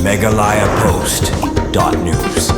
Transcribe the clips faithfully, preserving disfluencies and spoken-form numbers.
Meghalaya Post dot news.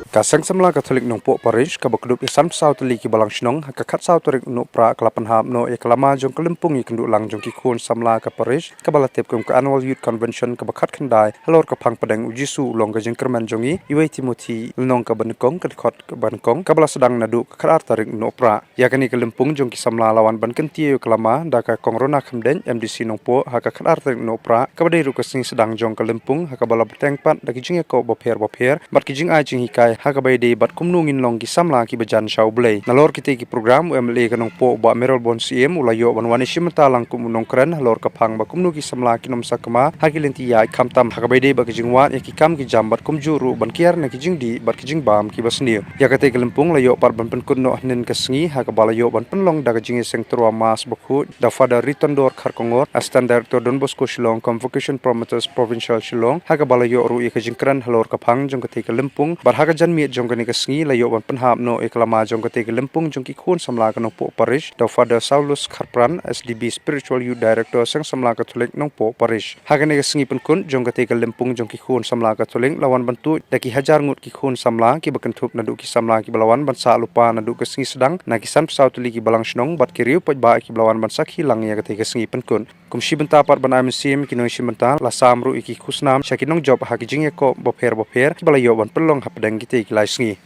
Ka Seng Samla Katholik Nongpoh Parish kaba kdup ïa san phew saw tylli ki balang shnong, ha ka khatsaw tarik u Nohprah ka la pynhap noh ïa ka lama jong ka lympung ïakynduh lang jong ki khun samla ka parish, kaba la tip kum ka Annual Youth Convention kaba khatkhyndai halor ka phang pdeng U Jisu U Long Ka Jingkyrmen Jong Ngi, Iwei Timothi lynnong kaba nyngkong, ka dkhot kaba nyngkong, kaba la sdang naduh ka khatar tarik u Nohprah. Ïa kane ka lympung jong ki samla la wan ban kyntiew ïa ka lama da ka Kong Rona Khymdeit, M D C Nongpoh, ha ka khatar tarik u Nohprah, kaba dei ruh ka sngi sdang jong ka lympung, ha kaba la bteng pat da ki jingïakop bapher bapher bad ki jingai jinghikai, ha kaba ïadei bad kumno ngin long ki samla kiba jan sha U Blei. Nalor kitei ki program, u M L A ka Nongpoh, u Bah Mayralborn Syiem, u la ïoh ban wan ïashim bynta lang kum u nongkren halor ka phang ba kumno ki samla kin ym sakma ha ki lynti ïaid, khamtam ha kaba ïadei bad ki jingwad ïa ki kam ki jam bad kumjuh ruh ban kiar na ki jingdih bad ki jingbam kiba sniew. Ïa katei ka lympung la ïoh pat ban pynkut noh hynnin ka sngi, ha kaba la ïoh ban pynlong da ka jingïaseng tyrwa Mass bakhuid da Father Ritondor Kharkongor, Assistant Director Don Bosco Shillong, Convocation Promoters Provincial Shillong, ha kaba la ïoh ruh ïa ka jingkren halor ka phang jong katei ka lympung. Bad ha ka janmiet jong kane ka sngi la ïoh ban pynhap noh ïa ka lama jong katei ka lympung jong ki khun samla ka Nongpoh Parish da u Father Saulus Kharpran, S D B Spiritual Youth Director, Seng Samla Katholik Nongpoh Parish. Ha kane ka sngi pynkut jong katei ka lympung jong ki khun samla Katholik la wan ban tuid da ki hajar ngut ki khun samla kiba kynthup naduh ki samla kiba la wan ban sah lypa naduh ka sngi sdang, na ki san phew saw tylli ki balang shnong bad ki riew paidbah kiba la wan ban sakhi lang ïa katei ka sngi pynkut. Kum shi bynta pat ban ai mynsiem ki nongshim bynta, la sam ruh ïa ki khusnam sha ki nongjop ha ki jingïakop bapher bapher kiba la ïoh ban pynlong hapdeng kitei ki lai sngi.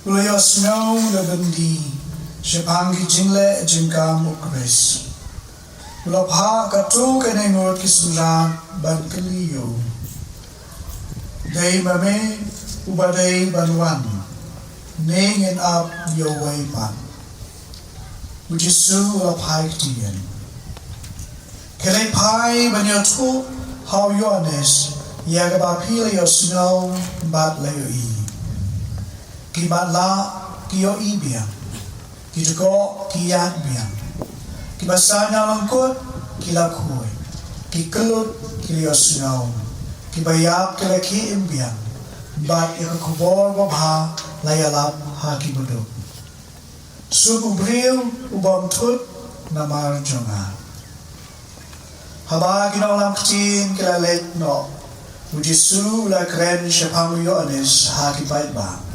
U la ïohsngew da byndi shaphang ki jingleh jingkam U Khrist. U la phah katto katne ngut ki synran ban kylli ïa u: Dei ma me uba dei ban wan, ne ngin ap ïa uwei pat? U Jisu u la phai ktien: Khie leit phai ban ïathuh ha u Ïoannis ïa kaba phi la ïohsngew bad la ïohi. Ki matlah ki ïohi biang, ki dkoh ki ïaid biang, kiba sah ñianglyngkut ki la khuid, ki kyllut ki la ïohsngew, kiba ïap ki la khie im biang, bad ïa ka khubor babha la ïalap ha kiba duk. Suk u briew u bym thut namar jong nga. Haba ki nonglam ktien ki la leit noh, u Jisu u la kren shaphang u Ïoannis ha ki paidbah: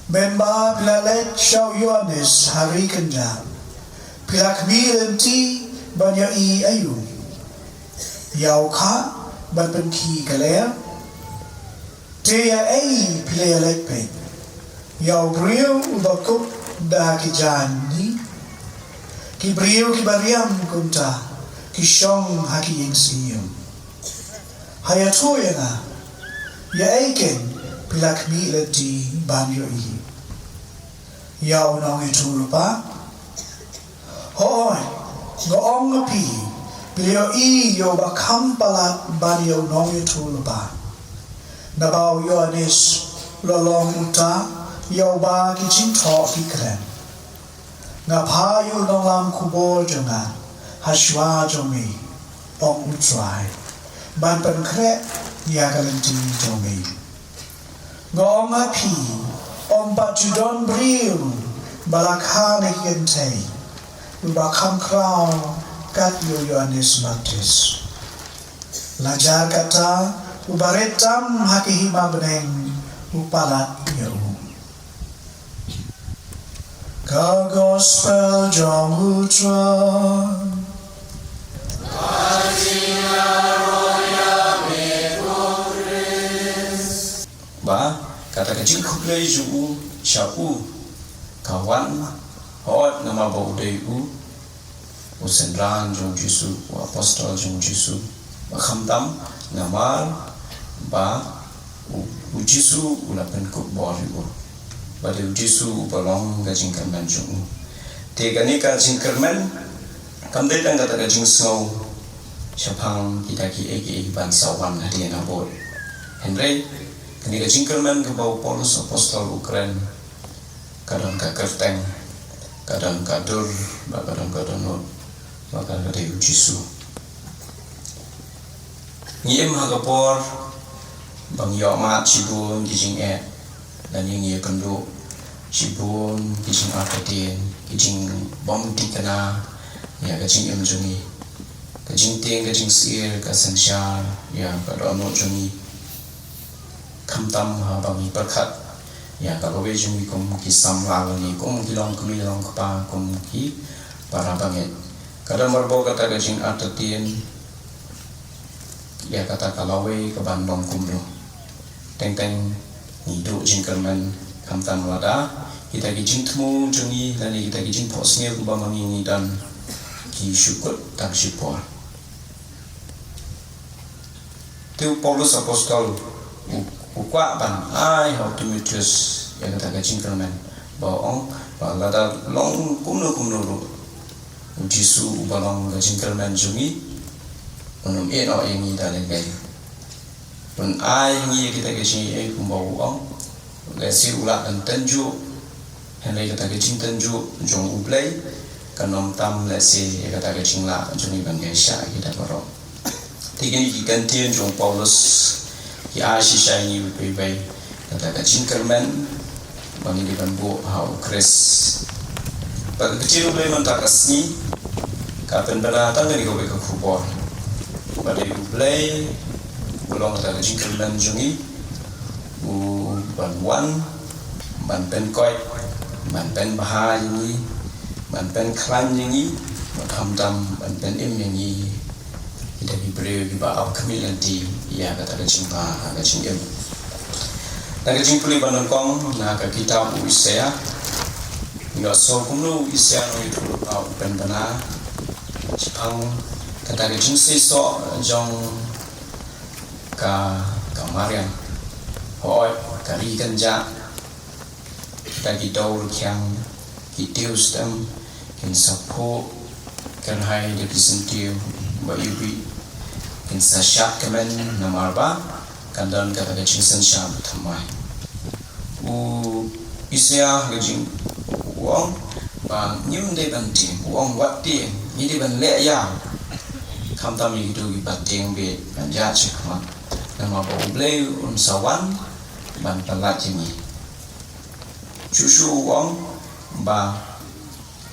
Mynba phi la leit sha u Ïoannis ha ri kynjah, phi la khmih lynti ban ïohi aïu? Ïa u khah ban pynkhih ka lyer? Te ïa ei phi la ïaleit peit? Ïa u briew uba kup da ki jaiñi? Ki briew kiba riam kumta ki shong ha ki ïing siem. Ha ïathuh ïa nga, ïa ei keiñ phi la khmih lynti ban ïohi? Ïa u nongïathuhlypa? Hooid, nga ong ha phi, phi la ïohi ïa uba kham palat ban ïa u nongïathuhlypa. Naba u Ïoannis u la long uta ïa uba ki jingthoh ki kren. Nga phah ïa u nonglam khubor jong nga ha shuwa jong me, ong U Trai, ban pynkhreh ïa ka lynti jong me. Nga ong ha phi, ym pat ju don briew ba la kha na ki kynthei uba kham khraw kat ïa u Ïoannis Baptist. La jar kata, uba rit tam ha ka hima bneng u palat ïa u. Ka Gospel jong U Trai. Ba kata ka jingkhublei jong u sha u ka wan hooid namar ba u dei u u synran jong U Jisu, u apostol jong U Jisu. Ba khamtam namar ba u, U Jisu u la pynkup bor ïa u. Ba dei U Jisu uba long ka jingkyrmen jong u. Te kane ka jingkyrmen kam dei tang kata ka jingsngew shaphang kita kiei kiei ban sa wan hadien habud. Hynrei kane ka jingkyrmen kaba u Paulus apostol u kren, ka don ka kyrteng, ka don ka dur, bad ka don ka dohnud, bad ka dei U Jisu. Ngi im ha ka por ba ngi ïoh mad shibun ki jingeh, lane ngi ïakynduh Shibun ki jingartatien, ki jingbymthikna ïa ka jingim jong ngi. Ka jingtieng, ka jingsyier, ka synshar ïa ka dohnud jong ngi. Khamtam haba ngi pyrkhat ïa ka lawei jong ngi kum ki samla lane kum ki longkmie longkpa, kum ki para bangeit. Ka don marbo kata ka jingartatien ïa kata ka lawei ka ban long kumno. Teng teng ngi duh jingkyrmen, khamtam lada kita ki jingthmu jong ngi lane kita ki jingphohsniew kiba ma ngi ngi don ki shu kut tang shipor. Te u Paulus apostol u, u kwah ban ai ha u Timotheus ïa kata ka jingkyrmen, ba u ong ba lada long kumno kumno ruh, u Jisu uba long ka jingkyrmen jong ngi, un ym ïehnoh ïa ngi da lyngngai. Un ai ïa ngi ïa kita ki jingaiei kumba u ong. Lehse u lah ban tynjuh, hynrei kata ka jingtynjuh jong U Blei kan ym tam lehse ïa kata ka jinglah jong ngi ban ïaishah ïa kita baroh. Te kine ki kyntien jong u Paulus ki ai shisha ïa ngi iwei pa iwei kata ka jingkyrmen ba ngi dei ban buh ha U Khrist. Bad ka ktien U Blei mynta ka sngi ka pynbna tang kane kawei ka khubor, ba dei U Blei u long kata ka jingkyrmen jong ngi, u ban wan ban pynkoit, ban pynbha ïa ngi, ban pynkhlaiñ ïa ngi, bad khamtam ban pynim ïa ngi, kita ki briew kiba ap khmih lynti ïa kata ka jingbha ha ka jingim. Na ka jingpule ba nyngkong na ka kitab u Isaïah, ngi ïohsngew kumno u Isaïah u nongïathuhlypa u pynbna shaphang kata ka jingseisoh jong ka, ka mariang. Hooid, ka ri kan jah, kita ki dewrkhiang, ki tiewstem kin sa phuh kyrhai da ki syntiew ba iwbih, kin sa shad kmen namar ba kan don kata ka jingsynshar thymmai. U Isaïah ka jing, u ong ba ngim dei ban tieng, u ong wat tieng, ngi dei ban leh ïa, khamtam ïa kito kiba tieng beit ban jah sha khmat, namar ba U Blei un sa wan ban pyllait ïa ngi. Shuh shuh u ong ba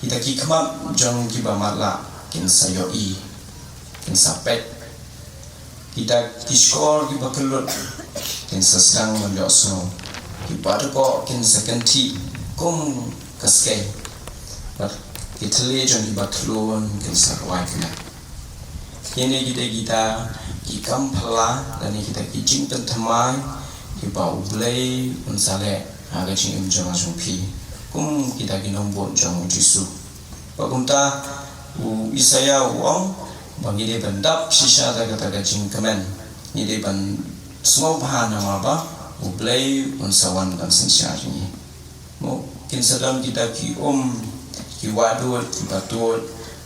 kita ki khmat jong kiba matlah kin sa ïohi, kin sa peit. Kita ki shkor kiba kyllut kin sa sdang ban ïohsngew. Kiba dkoh kin sa kynthih kum ka skei, bad ki thylliej jong kiba thlun kin sa rwai kmen. Kine ki dei kita ki kam phylla lane kita ki jingpynthymmai kiba U Blei un sa leh ha ka jingim jong nga jong phi kum kita ki nongbud jong U Jisu. Bad kumta u Isaïah u ong ba ngi dei ban dap shisha da kata ka jingkmen, ngi dei ban sngewbha namar ba U Blei un sa wan ban synshar ïa ngi. Mo, kin sa don kita ki um, ki wah dud, kiba tud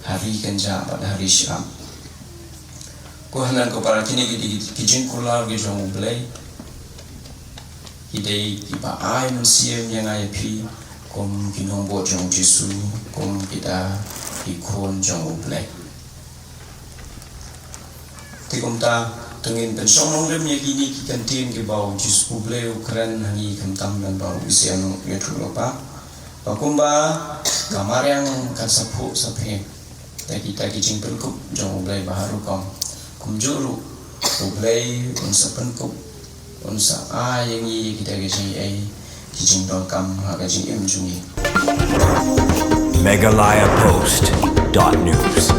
ha ri kynjah bad ha ri shyiap. Ko hynmen ko para, kine ki dei ki jingkular ki jong U Blei, ki dei kiba ai mynsiem ïa nga ïa phi kum ki nongbud jong U Jisu, kum kita ki khun jong U Blei. Te kumta to ngin pynshong nongrim ïa kine ki kyntien kiba U Jisu, U Blei u kren ha ngi khamtam lyngba u Isaïah u nongïathuhlypa, ba kumba ka mariang kan sa phuh sa phim da kita ki jingpynkup jong U Blei ba har rukom, kumjuh ruh U Blei un sa pynkup, un sa ai ïa ngi kita ki jingaiei, ki jingdonkam ha ka jingim jong ngi. Meghalaya Post dot news.